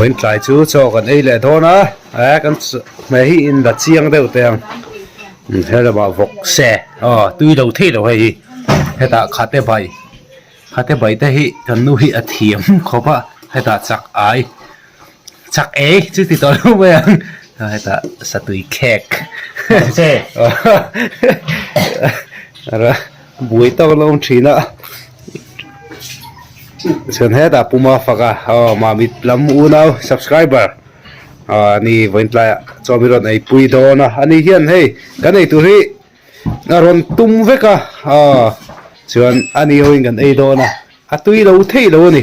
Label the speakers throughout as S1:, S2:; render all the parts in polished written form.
S1: Vawiin tlai chu chaw kan ei leh dawn a, eh kan hmeh hi in la chiang deuh teh ang he lamah vawk se aw tui lo thei lo hei hi hetah khate bai khate bai te hi kan nu hi a thiam khawp a hetah chak ai chak ei chu ti tawh lo mai ang hetah satui khek buai tawk an awm thin a chuan hetah puma fak a aw mamit lam unau subscriber ah ani vawiin tlaiah chaw mi rawn eipui dawn a ani hian hei kan ei tur hi a rawn tum vek a aw chuan ani ho in kan ei dawn a a tui lo thei lo a ni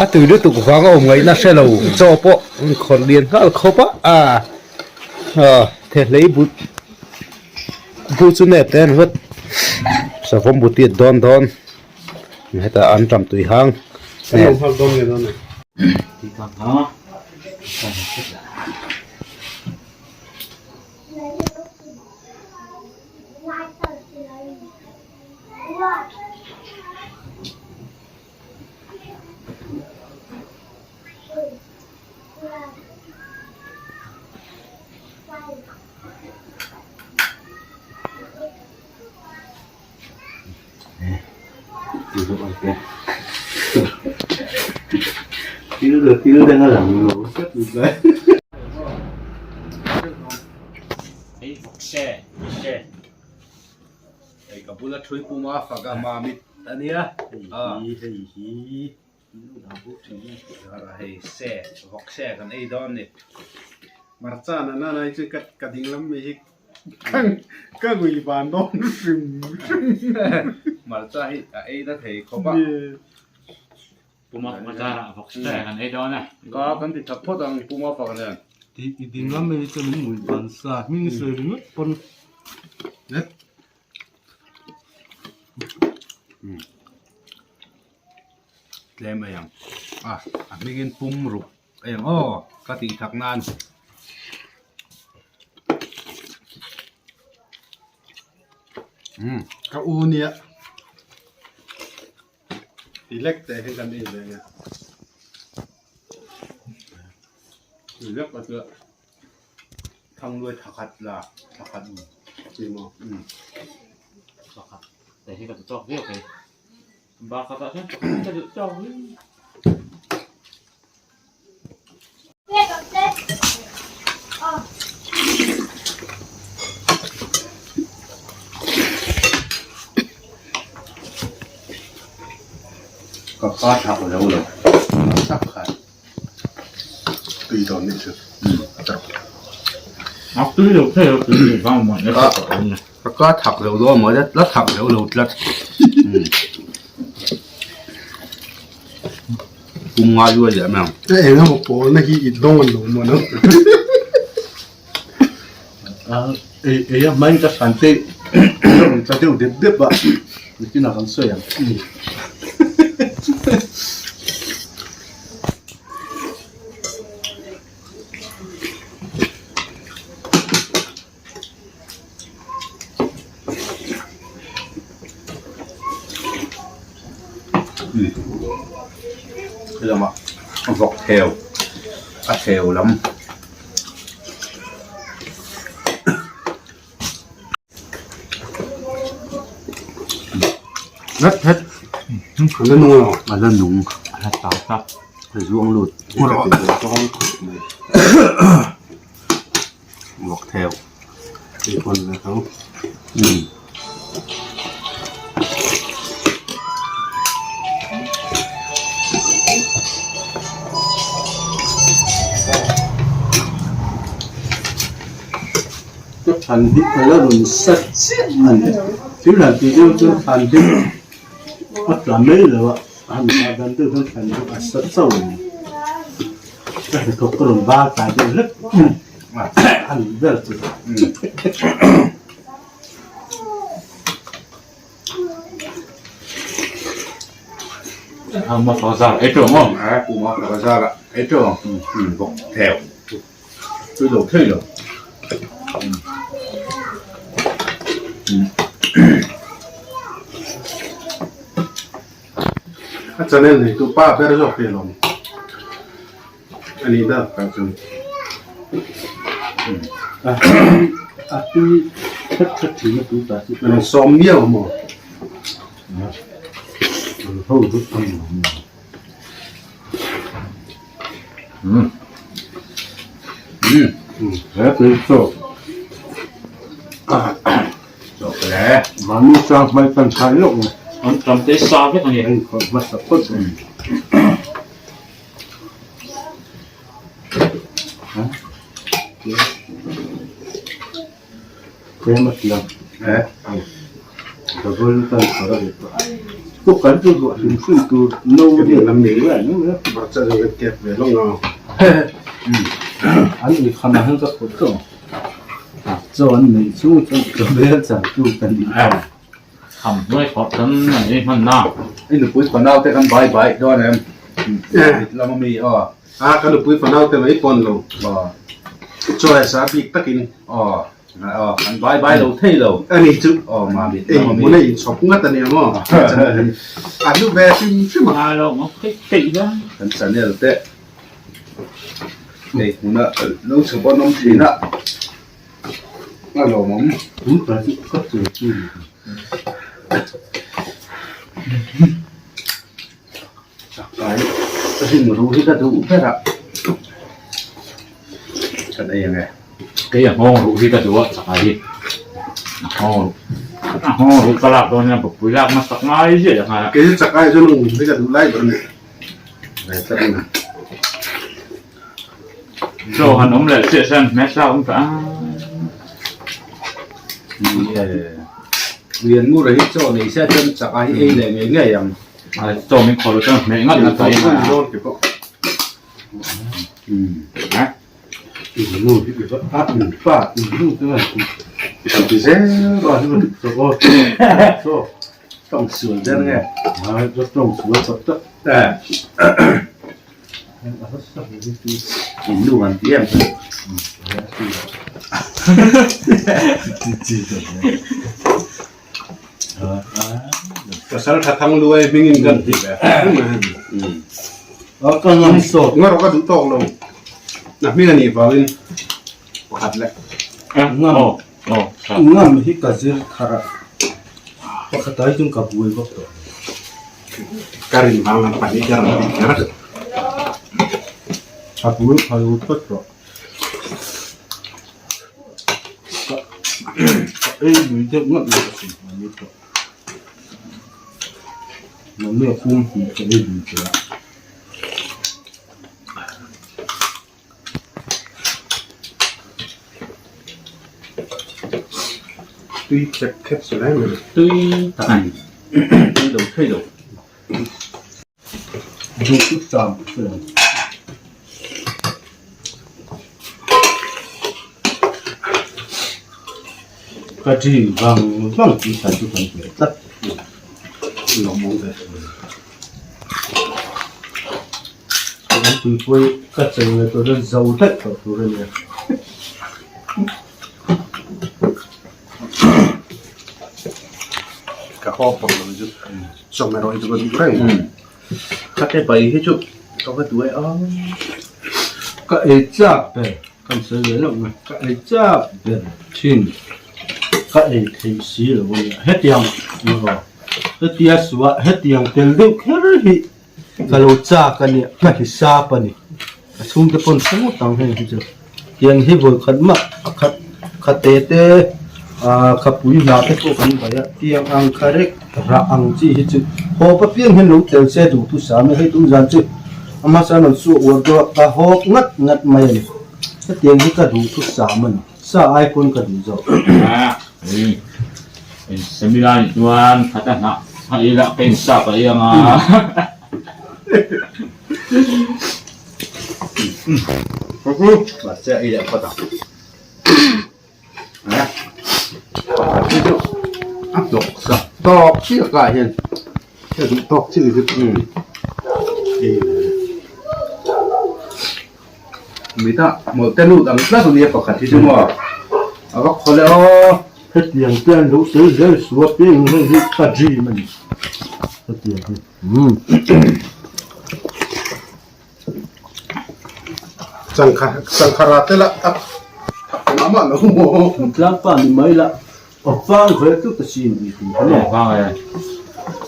S1: a tui lutuk vang a awm ngaihna hre lo chaw pawh an khawrh lian nghal khawp a ah thehlei but bu chu nep te an vat savawm bu tiat dawn dawn hetah an tam tui hang Hei ka bula thui puma fak a mamit a nia hei se vawk se kan ei dawn a ni.
S2: Marcha nana nai chu ka ding lam mai hi ka ngui van dawn hrim hrim.
S1: Marcha hi a ei na thei khawp a.
S3: Puma bazarah vawk se kan ei dawn e.
S1: Ka kan ti chak phawt ang Puma fak nen.
S2: I ding lam mai chu min ngui van sa hming sawi ringawt pawn.
S1: Tlem ei ang a a hmingin pum ruk ei ang aw ka tih thak nan.
S2: Ka u nia ti lek teh hi kan ei ve nge.
S1: Ti lek a chu thangluai thakhat la thakhat
S2: ti maw.
S3: Thakhat teh hi ka ti tawk viau thei. Bakah chuan ka duh tawk viau.
S1: Ka pa thak lo lo tak khan
S2: tui dawn nih chu
S3: a tui lo thei lo tui lo vang mai
S1: ka ka thak lo lo maw la thak lo lo tlat Pum ngai luai leh mai ang.
S2: A eng emaw pawl na hi i dawng an lo maw no.
S4: Ei ei a hmain ka hran te rawn tla deuh dep dep a nitin ah kan sawi ang.
S1: Helamah vawk theu a theu lam nghet nghet
S2: a la nung lo
S1: a la nung
S3: a la tau tak
S1: a zuang lut Vawk theu.
S2: Tih pawn ve tho.
S1: Umm.
S4: Ka than hi a la rawn sat chiah a ni. Thil han tih deuh chuan than hi a tla mai lo a, han dah dan deuh chuan than hi a sat chauh a ni. Ka hnathawk ka rawn val tlai deuh hlek a ni ber chu.
S3: Ama bazar ei tawh maw?
S1: Kuma bazar ah ei tawh ang bawk theu tui lo thei lo.
S2: A channel neitu pa ber zawk hi alawm a nih dak tak chuan.
S4: A tui that that thin a tui ta chu.
S2: An sawm miau maw?
S4: Ho chu an nuam lo. He tui chaw.
S1: Chaw hle.
S4: Mahni chang hmai kan thai lawk mai.
S3: An tam te sa vek a ni.
S4: An inkhawih hmasa phawt mai. Tlem a tiang. Double kan khawrh a rit tawh. Cooker chu ruah hlim hlim tur no vel
S2: lam
S4: nei ruai mai a.
S2: Hmarcha chu ka kep ve lawng a.
S4: An ui khamah hian ka khawrh tawh. Chaw an neih chung chuan chaw bel char tu ka ni tawh.
S3: Kham hnuai khawrh tan an ei hman na.
S1: I nupui fanau te kan bai bai dawn em? Mit lam ami aw.
S2: A ka nupui fanau te mai pawn lo. Chaw sa bik takin.
S1: Aw. Aw, an bai bai lo thei lo.
S2: A ni chu.
S1: Aw, ma mit
S2: lam ami. Ei, hmun a inchhawp ngat a nia maw? A hlu ve hrim hrim a.
S3: Ngai lo, ngawk theih theih da.
S1: Kan channel te nei hmuna lo chhawp an awm thin a, a lawmawm.
S4: Tun ta chu ka che chu ni.
S1: Chakai ring ru hi ka duh ber a, kan ei ang e.
S3: Kei a nghawng ruh hi ka duh a chakai hi a nghawng ruh a nghawng ruh ka lak dawn hian bawkpui lak hmasak ngai ziah ang a.
S2: Kei chu chakai chuan ung hi ka duh lai ber a ni ve tlat a ni.
S3: Chaw han awm leh chiah chuan hmel tlak awm ta a.
S1: Ni e, Lianmura hi chaw nei se chuan chakai hi ei leh ngei ngei ang.
S3: Chaw min khawrh chuan hmeh ngat ngat a
S2: in dawn ke pawh.
S4: Nu hi a in fa in nu te ngai chu.
S2: Kan ti zel
S4: a hi chaw chaw
S1: tawng sual der nge.
S4: Ai ka tawng sual tak tak.
S1: In nu an ti em.
S2: Pasal tha thang luai hmingin kan ti ve.
S4: Ka ngam sawt.
S2: Nga rawh ka duh tawk lo. Na hming a nih vangin pakhat leh.
S4: Ngam. Ngam hi ka zir thar a. Pakhat ai chuan ka buai vak tawh.
S2: Ka rin vang lam pahnih ka rawn ti kher.
S4: A bul phal phawt rawh. Ka ei lui deuh ngawt mai ka hrim hmel ni tawh. Mahni a pum hnih ka ei lui teh a.
S2: Tui khep khep su lai mai.
S3: Tui tak a ni.
S1: Tui lo thei lo.
S4: Duh chu cham fel. Ka ṭi vang vang tih hran chu kan hre tlat.
S2: Lawmawm ve.
S4: Kan tuipui ka chei leh tur hian zo daih tawh tur a nia.
S2: Ka haw pawh lo chu chawhmeh erawh hi chu ka duh reng.
S1: Khate bai hi chu ka va duai a.
S4: Ka ei chak ber kan sawi ve loh mai ka ei chak ber thin ka ei theih si lo a nia hetiang aw hetia suah hetiang tel deuh kher hi ka lo chak a nia ka hisap a ni a chhungte pawn hre ngawt ang heng hi chu tiang hi vawi khat mah a khat khate te ah khapui hnah te pawh kan bai a tiang ang kha rek rah ang chi hi chu hawp apiang hian lo tel se duh thu sam a hei tum zan chu a hmasa an rawn suah uar deuh a ka hawp ngat ngat mai a ni hetiang hi ka duh thu sam a ni sa ai pawn ka duh zawk.
S3: Seminar nih chuan khat a hnah a ei lah ka insap a ei ang a.
S1: Mahse a ei leh phawt ang. Pakhat hi chu a hnawk sak tawk chiah ka hian
S2: a duh tawk chiah hi chu
S1: mita hmawlh te lut ang tlat a nia pakhat hi chu maw a va khaw le aw.
S4: Hetiang te an lo sawi zel suah piang hei hi ka dream a ni hetiang hi.
S2: Changkhara te lah a thak mah mah lo maw?
S4: Tlangpa ni mai lah. Aw vang ve chu ka sin ti ti kha
S3: ne. Vang e.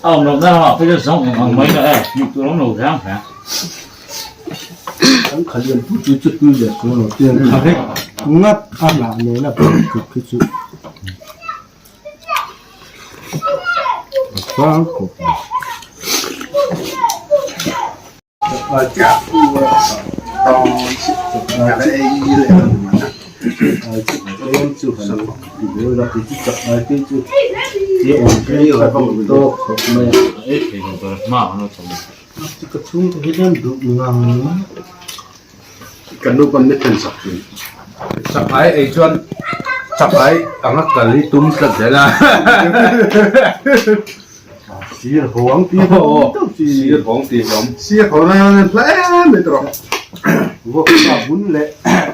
S3: A awm loh na lamah phei chuan zawng eng ang mai na e. Hmuh tur awm lo vang vang.
S4: Kan kha lian pui pui chu tui leh tur lo tiang kha vek ngat a lah nena pawh tluk khi chu. A vang khawp mai.
S1: Chakai ei chuan chakai anga kal hi tum tlat zel a.
S4: Sir huang ti hlawm deuh chi.
S1: Sir huang ti hlawm.
S2: Sir huang na hla em mai tawh.
S4: Vawk sa bun leh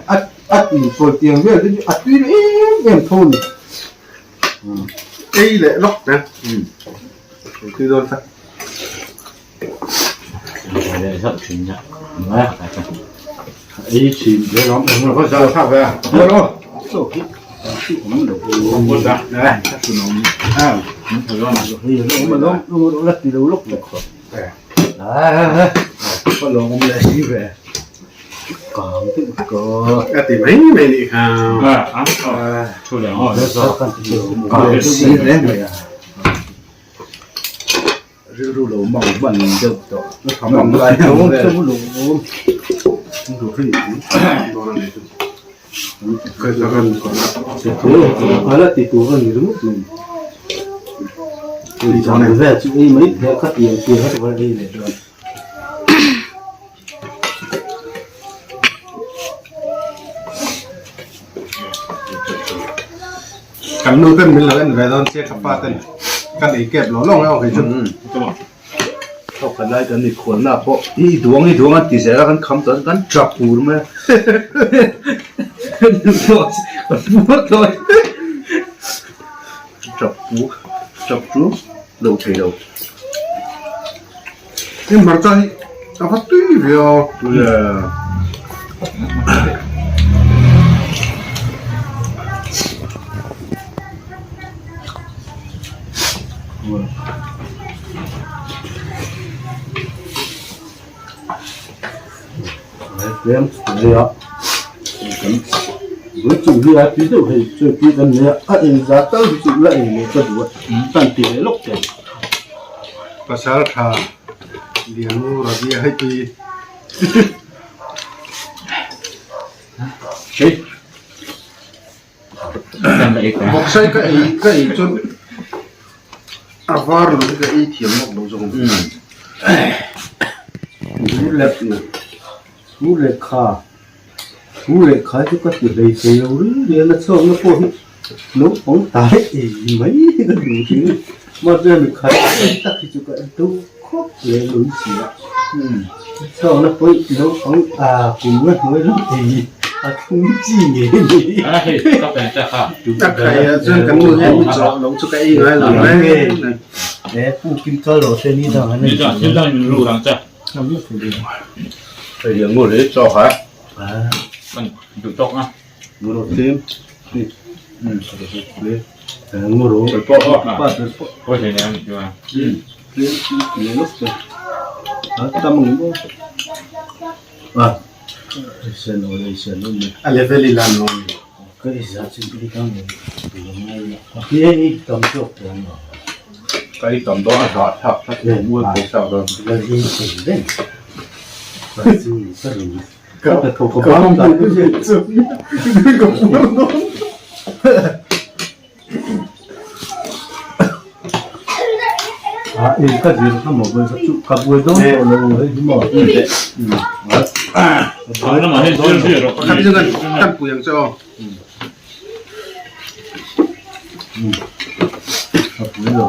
S4: a a ti kawl tiang vel te chu a tui leh em em tho ni.
S2: Ei leh lawk te. Tui dawn ta.
S4: Ei thin ve lam
S1: eng lo za tha ve. Lo.
S4: So hi chu awm lo.
S3: Awm da.
S4: Ha. Hei lo awm lo lo la ti lo lawk lawk kha. Ah. Ka lo awm leh si ve. Kang te ka.
S2: A ti mai mai ni kha.
S3: Ah, thu leh aw.
S1: Ka si hle mai a. Rilru lo mang hman deuh tawh. Mang lai ang vel.
S2: Kan nu ten min lo en ve dawn sia ka pa ten kan ei kep lo lo ang kei chu.
S1: Thawkhat lai kan mikhualna pawh i duang i duang an ti zel a kan kham chuan kan tap pur mai a. Kan puar tawh a. Tap pu tap chu lo thei lo.
S2: Hei hmarcha hi a va tui ve a.
S4: Tlem leh a kan bul chung hi a tui deuh hei chu tui kan nei a a engzah tal hi chu la ei leh ka duh a tan ti leh lawk thei.
S2: Pasal tha Lianmu Rabia hei tui. Bawksai ka ei ka ei chuan a var lam hi ka ei thiam lawk lo zawk ang.
S4: Thu lehkha Thu lehkha chu ka ti hlei thei lo ri ri a, na chhuakna pawh hi naupang tai ei mai hi ka duh thin a, mahse mi khat en tak hi chu ka en to khawp leh lui si a, chhuakna pawh hi naupang a kum nga hnuai lam ei a thlung chi nge ni.
S2: A khai ah chuan kan nu hian mi chawh loh chu ka ei ngai lo reng reng.
S4: E pu kim kal rawh se ni dang an ei.
S1: Hei hian ngur hi chaw kha
S3: Duh tawk a.
S4: Ngur aw tlem. Ngur aw.
S3: Pawh aw. Pawh thei nei ang chu a.
S4: Tlem tlem lawk te. A tam ang maw. A. Sen aw lei sen aw mai.
S2: A level i lan lo ni.
S4: Ka i za chu i tam ang. Hei tam tawk te ang.
S1: Ka i tam dawn a zah thlak tlat lo mual pawh chak dawn.
S4: La zing thei reng. Ka chu ka ring. Ka ka tho ka bang ta.
S2: Ka puar dawn.
S4: A in ka zir kha maw ka chu ka buai dawn tawh lo hei hi maw.
S2: Pakhat chu kan kan pui ang che aw.
S4: A pui lo.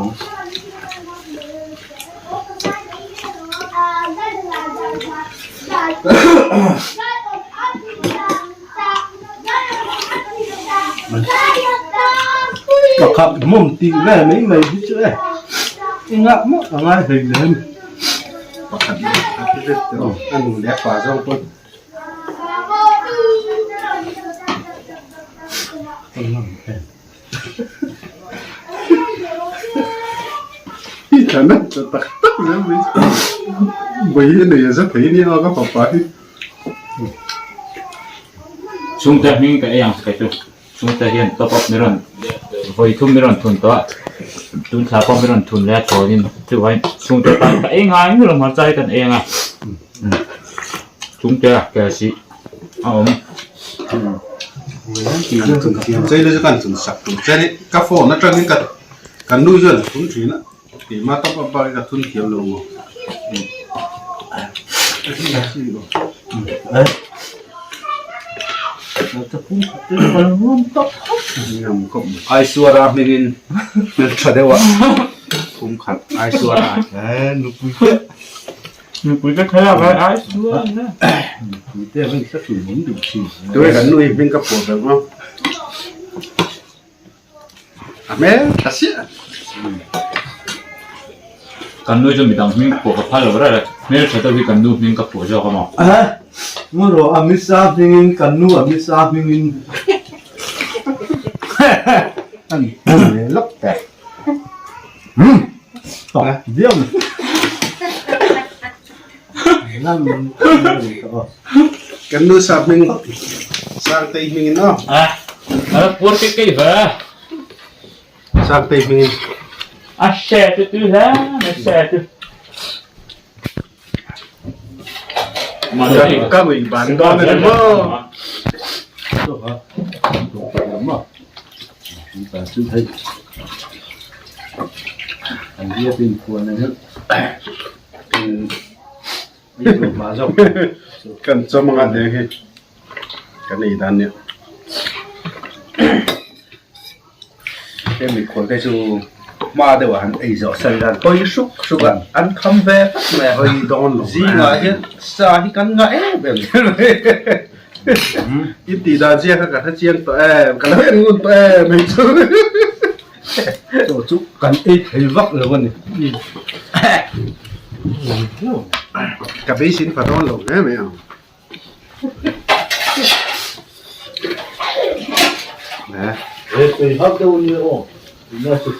S4: Pakhat mawm tih vel mai mai hi chu e. Engah mah a ngai hlei lem.
S2: pakhat leh a ti vek tawh a nu leh a pa zawng pawn. I thlan a tla tak tak zel mai chu vawi hi nei a za thei nia ka fapa hi.
S3: Chhungte hming ka ei ang che chu. Chhungte hian top up mi rawn vawi thum mi rawn thun tawh a, tun thla pawh mi rawn thun leh a thlawnin chuvangin chhungte tan ka ei ngai nge lo hmarcha hi kan ei ang a, chhungte a kel si a awm.
S2: Kan thun thiam chei le chu kan thun sak tur che ni, ka phone atangin ka kan nu chuan a thun thin a, keimah top up bak hi ka thun thiam lo maw.
S1: Aisuara hmingin hmeltha deuh a pumkhat Aisuara.
S2: Tui kan nui hming ka pawh deuh maw. A hmel tha siah.
S3: Kan nu chu midang hming pawh ka phal lo reng a, hmel tha deuh hi kan nu hming ka phuah zawk a maw?
S4: Ngaw rawh Amit Shah hmingin kan nu Amit Shah hmingin an hmu ve lawk teh. Tawk viau mai.
S2: Kan nu sa hming Sangtei hmingin aw.
S3: A a puar ke kei va.
S2: Sangtei hmingin.
S3: A se tu tu ha a se tu.
S2: Ka ngui ban dawn a ni maw. Kan chawm anga deng hi kan ei dan nia.
S1: He mikhual te chu hma deuh ah han ei zawh san dan hawi hruk hruk a an kham ve vek mai a
S2: Hawi dawn lo
S1: zingah hian sa hi kan ngah em em zel mai.
S2: I tih dan chiang kha ka hre chiang tawh em ka lo en ngun tawh em hei chu.
S4: Chaw chu kan ei thei vak lo a ni.
S2: Ka beisin pha dawn lo hle mai ang.
S4: Ei vak deuh a nia aw. Ina chu.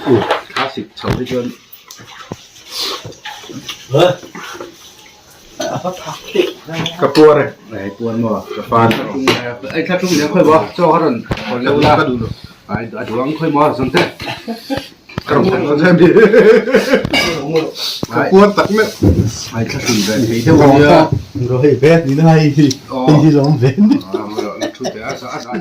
S1: Thlasik chho hi chuan.
S2: Ka puar e.
S1: Ai puar maw?
S2: Ka pan.
S1: Ai thla tum leh khawi maw? Chaw kha rawn hawn leuh la.
S2: Ka duh lo.
S1: Ai a duh ang khawi maw zawn te.
S2: Ka rawn hawn dawn che mi. Ka puar tak meuh.
S1: Ai thla tum ve thei deuh a nia.
S4: Ro hei ve ni na hei hi. Hei hi lawm ve ni.
S2: Ah, thu te a za a za.